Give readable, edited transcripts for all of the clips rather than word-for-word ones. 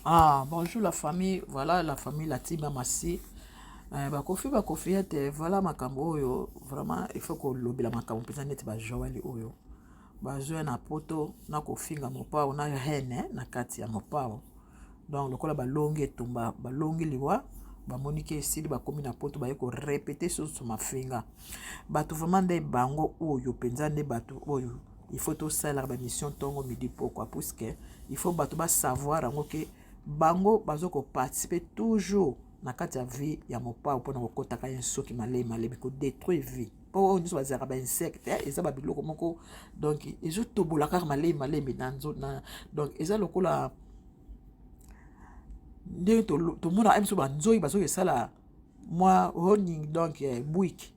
Ah, bonjour la famille, voilà la famille la team Massi. Eh, bakofi bakofi ete voilà makambo oyo vraiment il faut kolobela makambo mpenza neti bajoeli oyo bazoya na poto na kofinga mopao na haine na kati ya mopao. Donc lokola balongi etumba, balongi liwa, bamoni ke esili, bakomi na poto baye ko répéter susu mafinga. Bato vraiment nde bango oyo mpenza nde bato oyo il faut tosalaka ba mission ntongo midi pokwa, puisque il faut bato ba savoir yango ke bango bazo ko participer toujours na kati ya vie ya mopao mpona kokotaka ye nsoki malemi malemi ko détruire vie mpo oyo nyonso bazalaka ba insecte eza ba biloko moko donc ezotobola kaka malemi malemi na nzo na donc eza lokola ndenge tomonaka biso banzoi bazoki esala mwa honing donc bwiki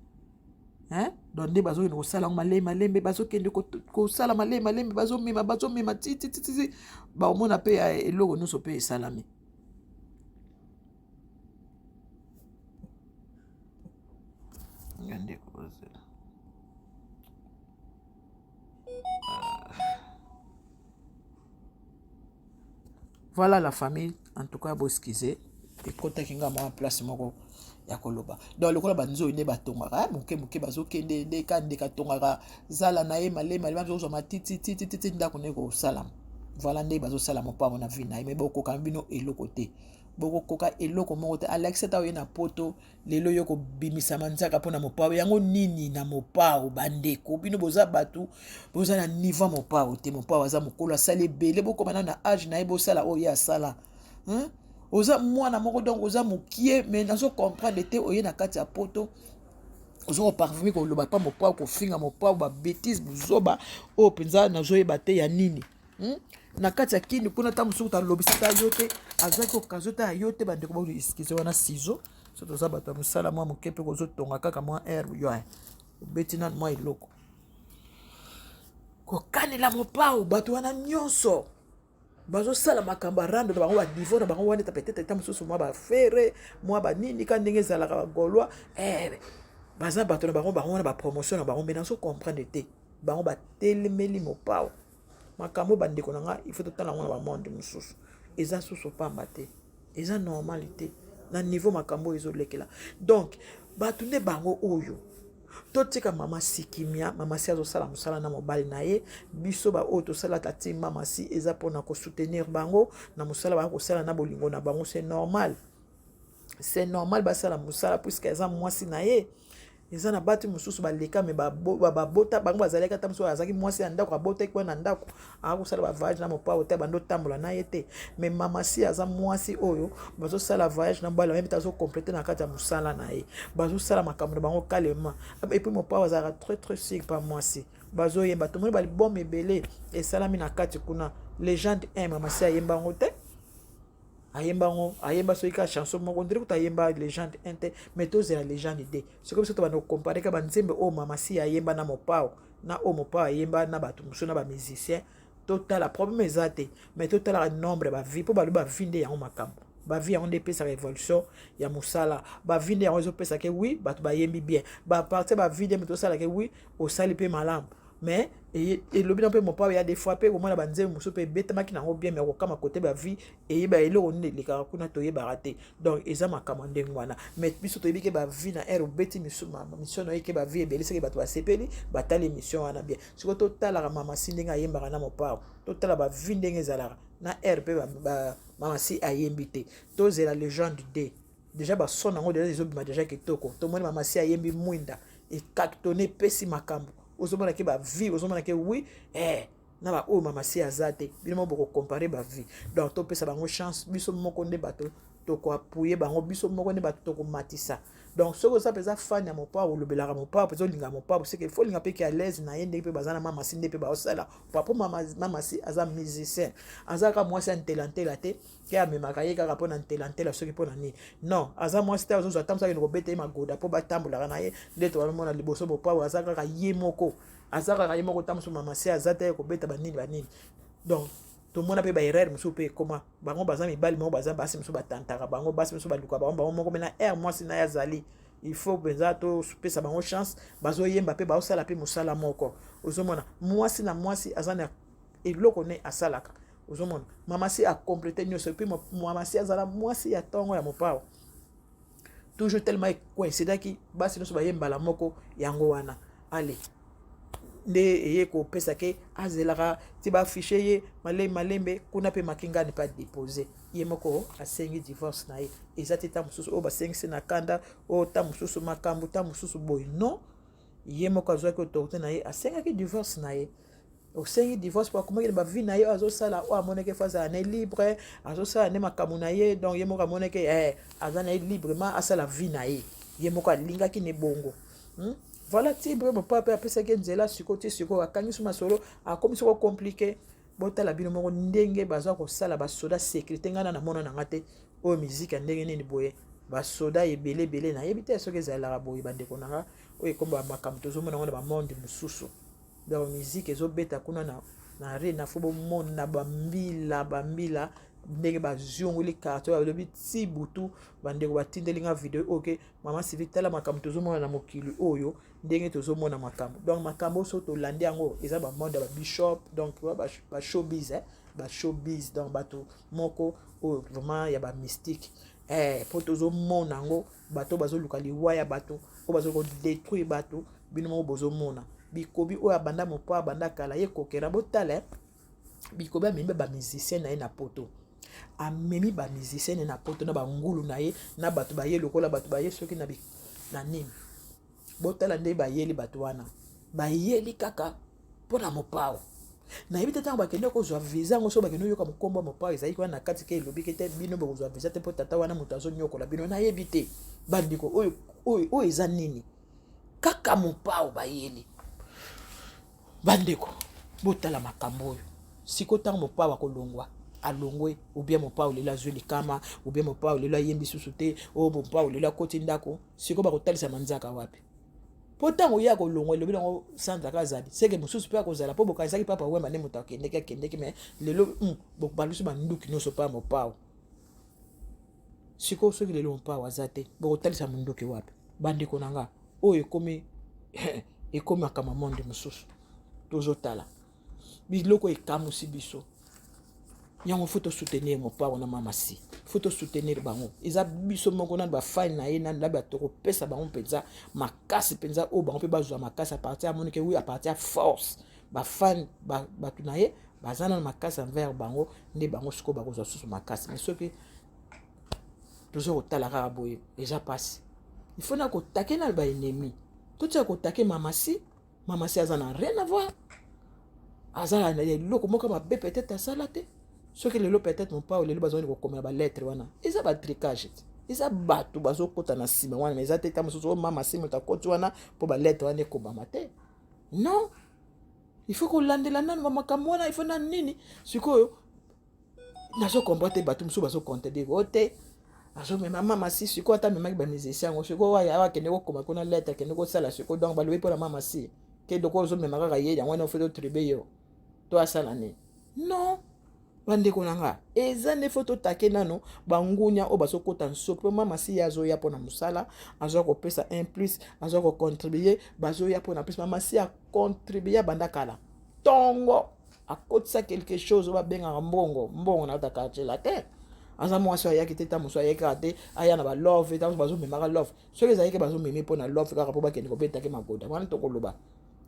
hein? Donc nde bazokende kosala yango malemi malembe, bazokende kosala malemi malembe, bazomema bazomema ti ti ti ti bakomona mpe ya eloko nyonso mpe esalami. Ndeko bazela. Voilà la famille, en tout cas boskize ekotaki nga mwa place moko ya koloba. Donc lokola banzoi nde batongaka moke moke, bazokende nde ka ndeka atongaka zala na ye malema malema, bazozwa matiti titi titi ndako nde kosalama. Voilà nde bazosala mopango na vie na ye, me bokoka bino eloko te, bokokoka eloko moko te. Alexis ata oye na poto lelo yo kobimisa manzaka mpo na mopao yango nini na mopao? Bandeko bino boza bato boza na niveau ya mopao te. Mopao aza mokolo, asali ebele, bokoma nano na age na ye, bosala oyo ye asala, hein? Oza mwana moko donc oza mokie, mais nazo comprendre te, oye na kati ya poto oza koparfume koloba mpa mopao, kofinga mopao babétise buzoba oyo mpenza nazoyeba te ya nini, Na kati ya kini kuna ta mosuku talobisa ta yo te, azwaki okazo ta ya yo te. Bandeko bo excuse wana ciseau so toza bato ya mosala mwa moke mpe kozotonga kaka mwa air yo obeti nanu mwa eloko kokanela mopao. Bato wana nyonso bazosala makambo ya rando na bango, baniveau na bango wana eta peut-être eta mosusu mwa bafere mwa banini ka ndenge ezalaka bagaulois, eh, baza bato na bango, bango wana bapromotion na bango, me nazo comprendre te bango batelemeli mopao. Makambo bandeko na ngai, il faut totala yango na bamonde mosusu, eza susu pamba te, eza normal te na niveau makambo oyo ezolekela. Donc bato nde bango oyo totika mama si kimia. Mama si azosala mosala na mobali na ye. Biso baoyo tosalaka ti mama si eza mpona kosoutenir bango na mosala baya kosala na bolingo na bango. C'est normal, c'est normal basala mosala puisque aza mwasi na ye. Eza na batu mosusu baleka me babota bango bazalaki ata mosusu azalaki mwasi ya ndako, abotaki wana na ndako, akosala ba voyage na mopao te, bando otambola na ye te. Me mama si aza mwasi oyo bazosala voyage na mobali, te azokomplete na kati ya mosala na ye, bazosala makambo na bango calmement. Et puis mopao azalaka très très sûr pa mwasi. Bazoyemba, tomoni balibome ebele esalami na kati kuna. Legende 1 mama si ayemba yango te, ayemba yango, ayemba soki kaka chanson moko ndire kuta ayemba legende 1 te, mais tozela legende 2. Soki biso tobanda kokompare kaka banzembe oyo mama si ayemba na mopao na oyo mopao ayemba na bato mosusu na bamusicien, totala problème eza te, mais totalaka nombre ya bavie mpo balobi bavie nde yango makambo, bavie yango nde epesaka évolution ya mosala, bavie nde yango ezopesaka wi bato bayembi bien, bapartir bavie nde moto osalaka wi osali mpe malamu. Mais elobi na mpe mopao ya des fois mpe komona banzembe mosusu mpe ebetamaki nango bien, mais kokama kote bavie eyeba eloko nini elekaka kuna toyebaka te. Donc eza makambo ya ndenge wana, mais biso toyebi ke bavie na aire obeti mission na ye ke bavie ebele, seke bato basepeli batali émission wana bien. Sikoyo totalaka mama si ndenge ayembaka na mopao, totala bavie ndenge ezalaka na aire mpe mama si ayembi te. Tozela legende d déjà bason yango deja ezobima deja kitoko. Tomoni mama si ayembi mwinda ekactone epesi makambo, ozomona ke bavie, ozomona ke oui, eh, na baoyo mama si aza te, bino moko bokocompare bavie. Donc topesa bango chance, biso moko nde bato tokoapuye bango, biso moko nde bato tokomatisa. Donc soki oza mpenza fan ya mopao, olobelaka mopao mpenza, olingaka mopao, seke fo olinga mpe ke à l'aise na ye ndenge mpe baza na mama si nde mpe baosala po mama si aza musicien, aza kaka mwasi ya ntelantela te ke amemaka ye kaka mpo na ntelantela soki mpo na nini. Non, aza mwasi te azozwa ata mosu akende kobeta ye magoda mpo batambolaka na ye nde toamona liboso. Mopao aza kaka ye moko, aza kaka ye moko, ta mosu mama si aza te kobeta banini banini. Donc tomona mpe baerreur mosusu mpe ekoma bango baza mibali moko, baza basi mosusu batantaka bango, basi mosusu baluka bango bango moko. Me na aire mwasi na ye azali, il faut mpenza topesa bango chance, bazoyemba mpe baosala mpe mosala moko. Ozomona mwasi na mwasi aza na eloko ne asalaka. Ozomona mama si acomplete nyonso. Et puis mama si azala mwasi ya ntongo ya Mopao, toujours tellement ecoïncidaki, basi nyonso baye mbala moko. Yango wana ale nde eye kopesa ke azelaka ti baaffiche ye malembe malembe kuna. Mpe Makingani mpe adepose ye moko, asengi divorce na ye. Eza te ta mosusu oyo basengisi na kanda, oyo ta mosusu makambo ta mosusu boye. Non, ye moko azwaki autorité na ye, asengaki divorce na ye. Osengi divorce po akomaki na bavie na ye oyo azosala, oyo amonaki faut azala na libre, azosala nde makambo na ye. Donc ye moko amonaki aza na ye librement, asala vie na ye. Ye moko alingaki ne bongo, Voilà, ti boye mopa mpe apesaki nzela. Sikoyo, ti sikoyo akangisi masolo, akomi soko compliqué. Botala bino moko ndenge baza kosala basoda sécurité. Ngai na namona nanga te oyo miziki ya ndenge nini boye, basoda ebele ebele. Nayebi te soki ezalaka boye, bandeko na nga. Oyo ekomba makambo tozomona yango na bamonde mosusu. Donc miziki ezobeta kuna na arena, faut bomona bambila bambila ndenge baziongoli quartier, balobi ti butu. Bandeko batindeli nga video oyo ke mama Sylvie, tala makambo tozomona na mokili oyo, ndenge tozomona makambo. Donc makambo oyo so tolandi yango, eza bamonde ya babishop, donc bashowbiz, eh? Bashowbiz, donc bato moko oyo vraiment ya bamystique, mpo tozomona yango, bato bazoluka liwa ya bato oyo bazo kodétruire bato. Bino moko bozomona bikobi oyo abanda mopo, abanda kala ye kokera. Botala bikobi amemi bamusicien na ye na Poto, amemi bamusicien na ye na Poto na bangulu na ye na bato baye lokola bato baye soki na nini. Botala nde bayeli bato wana, bayeli kaka mpo na Mopao. Nayebi te ntango bakende kozwa visa yango, so bakende oyoka mokombo ya Mopao ezalaki wana na kati, ke elobi ke te, bino bokozwa visa te mpo tata wana moto azonyokola bino. Nayebi te, bandeko, oyo oyo eza nini? Kaka Mopao bayeli. Bandeko, botala makambo oyo. Siko ntango Mopao akolongwa, alongwe, ou bien Mopao lelo azwi likama, ou bien Mopao lelo ayembi susu te, oyo Mopao lelo akoti ndako, sikoyo bakotalisa manzaka wapi? Mpo ntango ye akolongwa, elobi nango Sandra Kazadi, seke mosusu mpe akozala, mpo bokanisaki Papa Wemba nde moto akendeki, akendeki. Mais lelo balusi banduki nyonso mpa Mopao. Sikoyo soki lelo Mopao aza te, bokotalisa monduki wapi, bandeko na nga? Oyo ekomi makambo monde mosusu. Tozotala biloko ekamusi biso. Yango faut tosoutenir Mopao na mama si, faut tosoutenir bango. Eza biso moko nani bafani na ye, nani na bato kopesa bango mpenza makasi mpenza, oyo bango mpe bazwa makasi à partir amonike oui, à partir ya force bafani, bato na ye baza nano makasi envers bango, nde bango sikoyo bakozwa susu makasi. Mais soki toza kotala kaka boye, eza mpasi. Il faut na kotake na baennemi, totika kotake mama si. Mama si aza na rien à voir, aza na eloko moko mabe peut-être asala te. Soki lelo peut-être Mopao lelo bazwani kokomela balettre wana, eza batricage, eza bato bazokɔta na nsima wana. Mais eza te ta mosusu oyo mama si moto akɔti wana mpo balettre wana ekobama te. Non, il faut kolandela nanu bamakambo wana. Il faut na nini? Sikoyo nazokomprendre te, bato mosusu bazocontredire o te, azomema mama si. Sikoyo ata amemaki bamusicien yango, sikoyo awa akende kokoma kuna lettre, akende kosala sikoyo. Donc balobi mpona mama si ke doko ozomema kaka ye, yango wana faut totribe yo to asala nini? Non, bandeko na nga, eza nde faut totake nano bangunya oyo bazokɔta nsoki, mpo mama si ye azoya mpona mosala, azoya kopesa un plus, azoya kocontribue. Bazoya mpona plus. Mama si acontribue, abanda kala ntongo, akotisa quelque chose oyo babengaka mbongo, mbongo na kata quartier latin. Aza mwasi oyo ayaki te, ta mosu ayaki kaka te, aya na balove. Ta mosu bazomemaka love. Soki ezalaki bazomemi mpo na love kaka, mpo bakende kobetaki magoda wana, tokoloba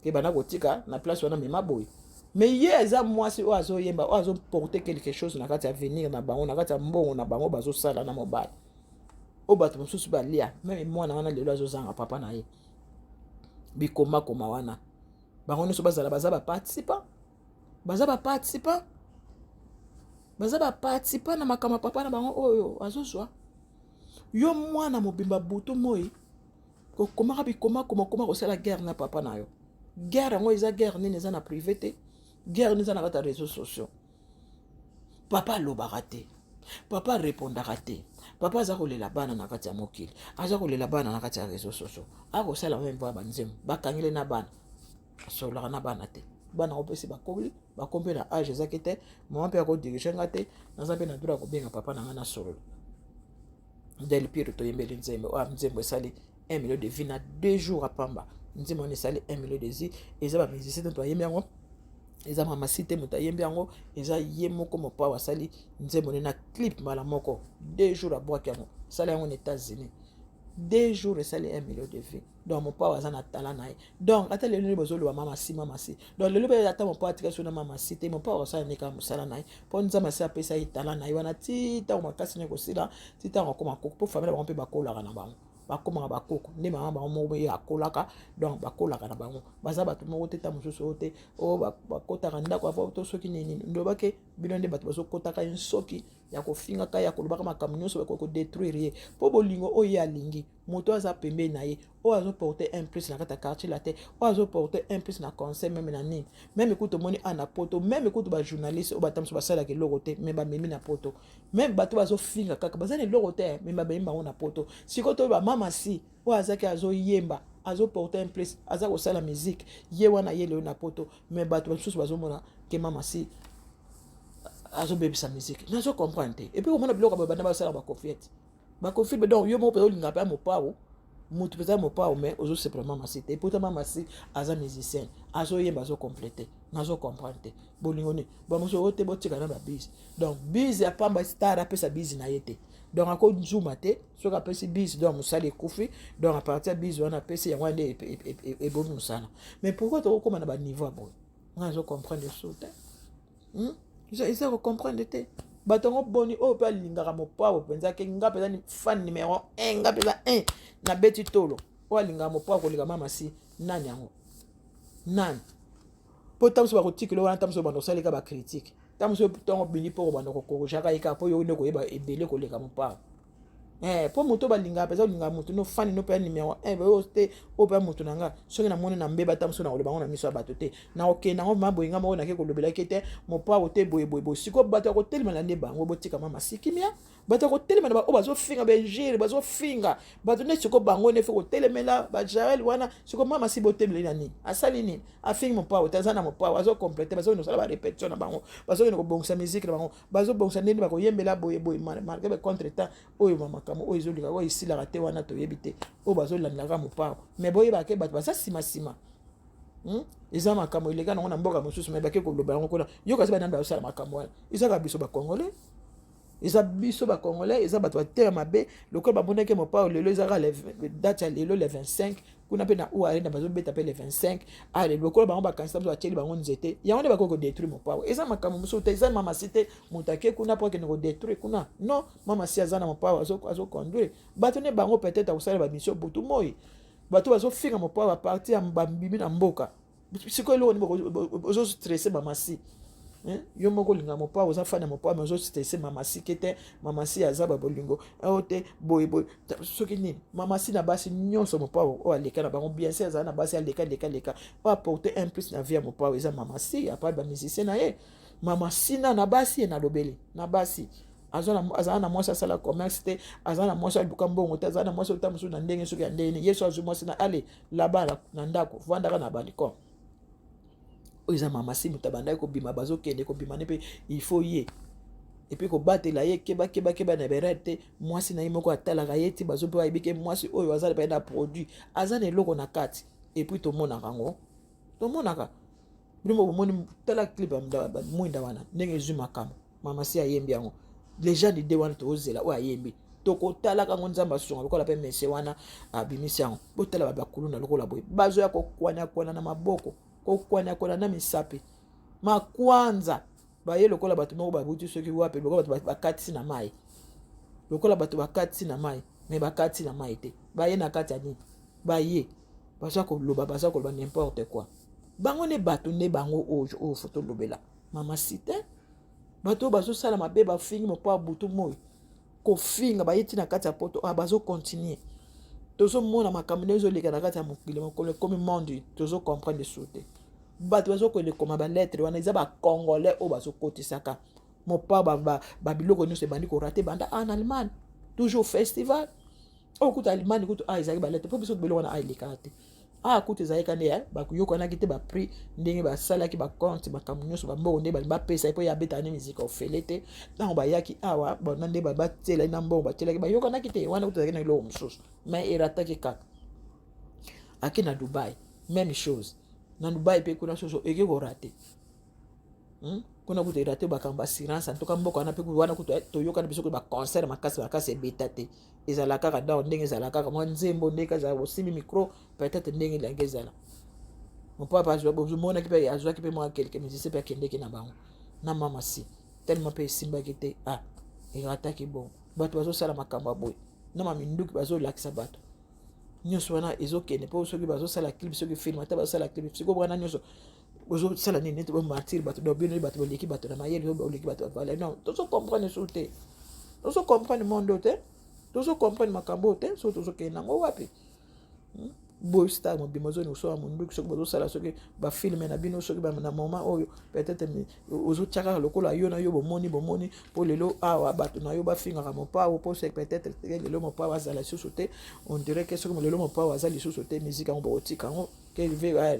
ke banda kotika na place wana, mema boye. Mais ye eza mwasi oyo azoyemba, oyo azoporte quelque chose na kati ya avenir na bango, na kati ya mbongo na bango bazosala na mobali oyo bato mosusu balia. Même mwana wana lelo azozanga papa na ye, bikomakoma wana, bango nyonso bazala baza baparticipant, baza baparticipant, baza baparticipant na makambo ya papa na bango oyo azozwa. Yo mwana mobimba, butu moi kokomaka bikomakoma, okoma kosala guerre na papa na yo. Guerre yango eza guerre nini? Eza na privé te, guerre nini eza na kati ya réseaux sociaux? Papa alobaka te, papa arépondaka te, papa aza kolela bana na kati ya mokili, aza kolela bana na kati ya réseaux sociaux, akosala même mpo ya banzembo bakangeli na bana, asololaka na bana te. Bana ngo mpesi bakoli, bakomi mpe na age ezaki te. Mama mpe akodirige nga te, naza mpe na droit ya kobenga papa na nga na solola. Del Pire toyembeli nzembo oyo, nzembo esali 1 million de vues na 2 jours apamba. Nzembo wana esali 1 million de vues. Eza bamusicien te toyembi yango. Eza Mama Si te moto ayembi yango, eza ye moko Mopao asali nzembo ne na clip mbala moko. 2 jours abwaki yango, asali yango na États-Unis, 2 jours esali 1 million de vues. Donc Mopao aza na tala na ye. Donc ata lelo nde bozoloba Mama Si, Mama Si. Donc lelo mpe ata Mopao atika so na Mama Si te, Mopao asala nde kaka mosala na ye, mpo Nzambe asi apesa ye tala na ye wana ti ntango makasi ne kosila, ti ntango akóma koko. Mpo famille na bango mpe bakolaka na bango, bakomaka bakoko nde mama bango moko ye akolaka. Donc bakolaka na bango, baza bato moko te. Ta mosusu oyo te, oyo bakotaka ndako avo to soki nini, ndobake bino nde bato bazokotaka ye soki ya kofingaka, ya kolobaka makambo nyonso bakoki kodétruire ye. Mpo bolingo oyo ye alingi, moto aza pembeni na ye, oyo azoporte un plus na kati ya quartier la te, oyo azoporte un plus na conseil, même na nini, même kutu omoni a na poto, même kutu bajournaliste oyo bata mosusu basalaka eloko te, mais bamemi na poto. Même bato bazofinga kaka, baza na eloko te, mais bamemi bango na poto. Sikoyo toyo bamama Si oyo azaki azoyemba, azoporte un plus, aza kosala musique, ye wana ye lelo na poto, mais bato basusu bazomona ke Mama Si azobebisa musique. Nazo comprendre te. Et puis komona biloko boye, banda basala baconfiete, baconfie. Donc yo moko mpenza olingaka mpe ya Mopao, motu mpenza Mopao, mais ozosepela Mama Si te. Epota Mama Si aza musicien, azoyemba, azocomplete. Nazo comprendre te. Bolingo nini bamosusu oyo te? Botika na babise. Donc bise ya pamba, star apesa bise na ye te. Donc akozuma te soki apesi bise, donc mosala ekufi. Donc à partir ya bise wana apesi yango wana nde ebomi mosala. Mais pourquoi tokokóma na baniveau ya boye? Nga nazo comprendre so te, Eza kocomprendre te. Bato yango boni oyo mpe alingaka Mopao mpenza ke nga mpenza fan numéro 1, nga mpenza 1 nabeti tolo, oyo alingaka Mopao koleka Mama Si, nani yango? Nani? Mpo ntango mosusu bakotikela wana, ntango mosusu banda kosaleka bacritique, ntango mosusu ntango bini mpo kobanda kokorojaka ye kaka mpo yo nde koyeba ebele koleka Mopao. Mpo moto balingaka mpenza, olingaka motu no fani no mpe ya numéro 1 oyo te, oyo mpe ya motu na nga. Soki namoni na mbeba, ata mosusu nakoloba ngo na miso ya bato te, nakokende yango ma boye, nga moko nake kolobelaki te Mopao te, boye boye boye. Sikoyo bato ya kotelema na nde bango, botika Mama Si kimia. Bato ya kotelema na baoyo bazofinga, baingire, bazofinga bato nde sikoyo bango nde fe kotelemela bajarel wana. Sikoyo Mama Si botemeleli na nini? Asali nini? Afingi Mopao te, aza na Mopao, azocomplete. Bazokende kosala barépétition na bango, bazokende kobongisa musique na bango, bazobongisa ndenge bakoyembela boye boye, malgré bacontretemps oyo, makambo oyo ezolika, oyo esilaka te wana, toyebi te oyo bazolandelaka Mopao. Mais boyebaka ke bato baza nsima nsima. Eza makambo eleka nango na mboka mosusu, mais bake koloba yango kuna. Yo kasi banani bazosala makambo wana? Ezaka biso bacongolais, eza biso bacongolais, eza bato bateya mabe. Lokola bamonaki Mopao lelo, ezaka date ya lelo le 25, kuna mpe na U Arena bazobeta mpe le 25. Ale lokola bango bakanisa biso batieli bango nzete, yango nde bakoki kodétruire Mopao. Eza makambo mosusu te, eza Mama Si te moto ake kuna mpo akende kodétruire kuna. Non, Mama Si aza na Mopao, azoconduire bato nde bango. Peut-être akosala bamission butu moi, bato bazofinga Mopao baparti ya babimi na mboka. Sikoyo eloko nini ozostresse Mama Si? Yo moko olinga Mopao, oza fan ya Mopao, mais ozostresse Mama Si ke te, Mama Si aza babolingo oyo te, boye boye, soki nini. Mama Si na basi nyonso Mopao oyo aleka na bango, bien sûr azala na basi aleka leka leka, oyo apporte un plus na vie ya Mopao eza Mama Si, à part bamusicien na ye. Mama Si na basi ye nalobeli na basi, azala na mwasi asala commerce te, azala na mwasi aluka mbongo te, azala na mwasi ota mosusu na ndenge soki ya ndenge. Ye so azwi mwasi na ale laba na ndako, vandaka na balcon. Oyo eza Mama Si, moto abandaki kobima, bazokende kobima ne mpe il faut ye et puis kobatela ye, keba keba keba na berere te. Mwasi na ye moko atalaka ye ti bazo mpe bayebi ke mwasi oyo aza mpe na produit, aza na eloko na kati. Et puis tomonaka yango, tomonaka bino bomoni. Tala clip ya mwinda wana ndenge ezwi makambo. Mama Si ayembi yango, légende de wana tozela oyo ayembi, tokotalaka yango. Nzambe asunga lokola mpe mese wana abimisi yango. Botala bakuluna lokola boye bazoya kokwanakwana na maboko, kokwanakwana na misapi makwanza, baye lokola bato moko babuti soki wapi, lokola bato bakatisi na mai, lokola bato bakatisi na mai. Mais bakatisi na mai te, baye na kati ya nini? Baye baza koloba, baza koloba n'importe quoi. Bango nde bato nde bango oyo oyo fo tolobela Mama Si te. Bato oyo bazosala mabe, bafingi Mopao butu moi, kofinga, baye ntina kati ya poto oyo bazocontinue. Tozomona makambo ndenge ezoleka na kati ya mokili, mokolo ekomi monde, tozocomprendre su te. Bato bazokende koma balettre wana, eza bacongolais oyo bazokotisaka Mopao. Babiloko nyonso ebandi korater banda en Allemagne, toujours festival oyo kutu Allemagne kutu a ezalaki balettre mpo biso biloko wana a elekaka te. A kutu ezalaki nde bayokanaki te, baprix ndenge basalaki bacompte, makambo nyonso, bambongo nde balingi bapesa ye mpo ye abetaka nde miziki ofele te. Ntango bayaki awa, bona nde batielaki na mbongo batielaki, bayokanaki te. Wana kutu ezalaki na eloko mosusu, mais erataki kaka. Ake na Dubai, même chose. Na Dubai mpe kuna soso eke korater. Kuna kutu erater bakambo assurance. En tout cas, mboka wana mpe wana kutu toyokana biso kutu baconcert makasi makasi ebeta te. Ezala kaka donc ndenge ezala kaka mwa nzembo, ndenge ezala bosimbi micro, peut-être ndenge elangi ezala. Mpo omonaki mpe azwaki mpe mwa quelques musicien mpe akendeki na bango na mama si tellement mpe esimbaki te. Ah, erataki bongo. Bato bazosala makambo ya boye na maminduki, bazolakisa bato nyonso wana ezokende mpo soki bazosala clip, soki film, ata bazosala clip sikoyo wana nyonso, ozosala nini neti bomartyr bato? Donc bino bato boleki bato na mayele, boleki bato bavaleur. Non, tozocomprendre su te, tozocomprendre monde te, tozocomprendre makambo oyo te. Soki tozokende yango wapi? Boye star mobima ozoni kosala monduki. Soki bozosala soki bafilm na bino, soki na moment oyo peut-être ozotia kaka lokola yo na yo bomoni bomoni, mpo lelo awa bato na yo bafingaka Mopao, mpo peut-être lelo Mopao azala lisusu te. On dirait que soki lelo Mopao aza lisusu te, musique yango bokotika yango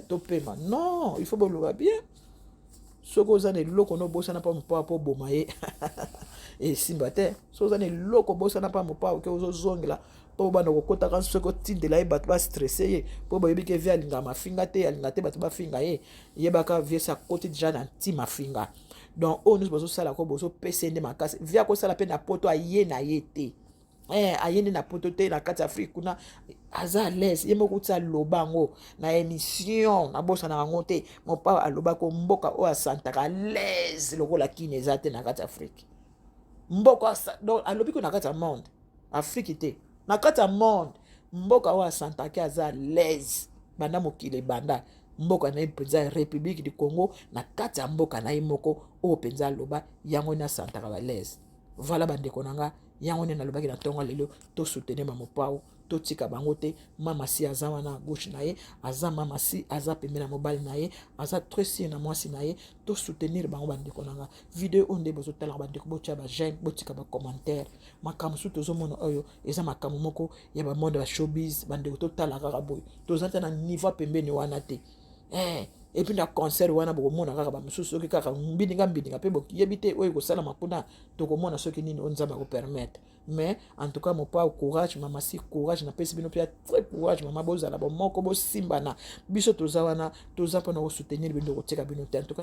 topema. Non, il faut boloba bien. Soki oza na eloko no obosana mpa Mopao mpo oboma ye, esimba te. Soki oza na eloko obosana mpa Mopao ke ozozongela mpo banda kokotaka, soki otindela ye bato bastresse ye, mpo boyebi ke vieux alingaka mafinga te, alinga te bato bafinga ye. Yebaka vieux si akoti déjà na nti mafinga. Donc oyo nyonso bazosala ko bozopesa ye nde makasi. Vieux akosala mpe na Poto, aye na ye te, aye nde na Poto te, na kati ya Afrique kuna aza à l'aise. Ye moko ti aloba yango na émission, nabosanaka yango te. Mopao alobaki mboka oyo asantaka à l'aise lokola Kini eza te na kati ya Afrique. Mboka, donc alobi ko na kati ya monde, Afrique te, na kati ya monde, mboka oyo asantaki aza à l'aise banda mokili ebanda, mboka na ye mpenza République du Congo. Na kati ya mboka na ye moko oyo mpenza aloba yango nde asantaka à l'aise. Voilà, bandeko na nga, yango nde nalobaki na ntongo lelo. Tosoutenir Bamopao, totika bango te. Mama si aza wana, gauche na ye aza mama si aza pembeni na mobali na ye, aza très sûr na mwasi na ye. Tosoutenir bango, bandeko na nga. Video oyo nde bozotalaka, bandeko, botia baj'aime, botika bacommentaire. Makambo mosusu tozomona oyo eza makambo moko ya bamonde ya showbiz. Bandeko, totala kaka boye, toza te na niveau pembeni wana te. Et puis na concert wana bokomona kaka bamosusu, soki kaka mbininga mbininga mpe boyebi te oyo ekosalama kuna. Tokomona soki nini oyo Nzambe akopermettre. Mais en tout cas, Mopao courage, mama si courage. Napesi bino mpe très courage. Mama, bozala bomoko, bosimbana. Biso toza wana, toza mpona kosoutenir bino, kotika bino te en tout cas.